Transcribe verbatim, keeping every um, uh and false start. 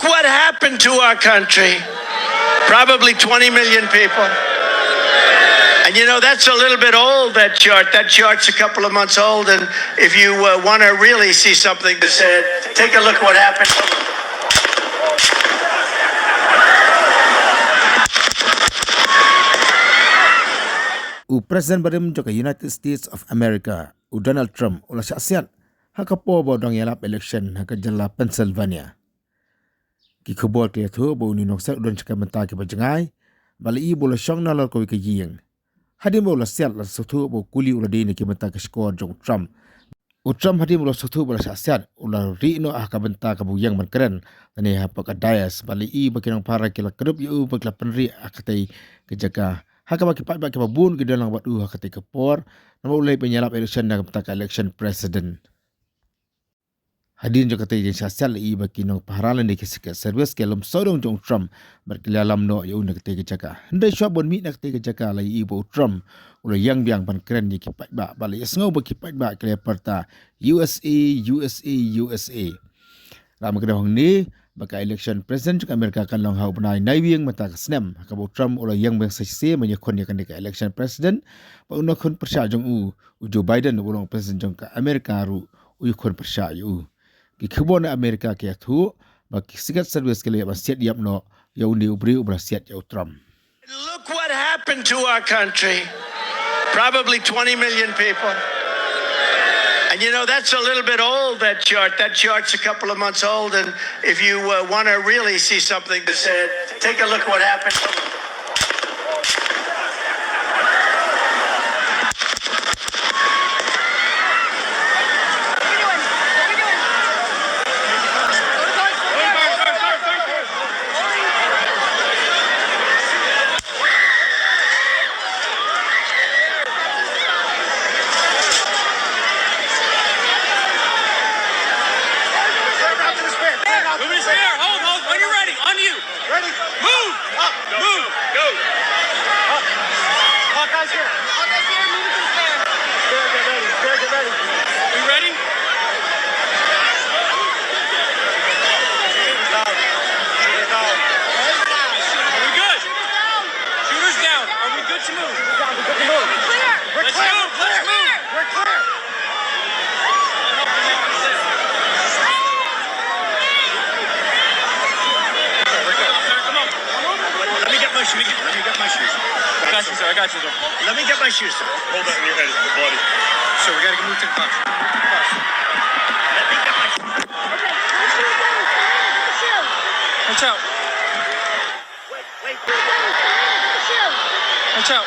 What happened to our country? Probably twenty million people. And you know, that's a little bit old, that chart. That chart's a couple of months old. And if you uh, want to really see something that said, take a look what happened. U President barim jong ka United States of America, u Donald Trump, u la shah siat ha ka por ba u dang ïalap election ha ka jylla Pennsylvania. Ki khubor ki la ïathuh ba une u nongsiat u don sha ka bynta kiba jngai, ba la ïohi ba u la shong na lor kawei ka ïing. Hadien ba u la siat, la sngewthuh ba u kuli u la dei na ki bynta ki shkor jong u Trump. U Trump hadien ba u la sngewthuh ba la shah siat, u la rieh noh ha ka bynta kaba u ïeng ban kren, lane hapoh ka dais, ba la ïohi ba ki nongphara ki la kdup ïa u ba ki la pynrieh ha katei ka jaka. Ha kaba ki paidbah kiba bun ki don lang bad u ha katei ka por, namar u leit ban ïalap election na ka bynta ka election president. Hadien jong katei ka jingshah siat, la ïohi ba ki nongphara lane ki Secret Service ki la lum sawdong jong u Trump bad ki la ïalam noh ïa u na katei ka jaka. Hynrei shuwa ba un mih na katei ka jaka, la ïohi ba u Trump u la ïeng biang ban kren ïa ki paidbah, bad la ïohsngew ba ki paidbah ki la pyrta, "U S A, U S A, U S A." La mih ka daw hangne ba ka election president jong America kan long ha u bnai Naiwieng mynta ka snem, ha kaba u Trump u la ïeng biang sa shisien ban ïakhun ïa kane ka election president, bad u nongkhun pyrshah jong u, u Joe Biden, uba long president jong ka America ruh, u ïakhun pyrshah ïa u. Ki khubor na America ki ïathuh ba ki Secret Service ki la ïoh ban siat ïap noh ïa une u briew uba la siat ïa u Trump. Look what happened to our country. Probably twenty million people. And you know, that's a little bit old, that chart. That chart's a couple of months old. And if you uh, want to really see something that said, take a look what happened. Move this chair. Hold, hold. When you're ready, on you. Ready? Move. Up. Move. Go. Up. Hawkeye's here. Hawkeye's here. Move this chair. Bear, get ready. Bear, get ready. We ready? Are we good? Shooters down. Are we good to move? We're good to move. We're clear. Let's move. Let's move. We're clear. Let me get my shoes. Let me get my shoes. I got you, sir. I got you, sir. Let me get my shoes, sir. Hold that in your head, body. So we gotta move to the car. Let me get my shoes. Watch out. Watch out.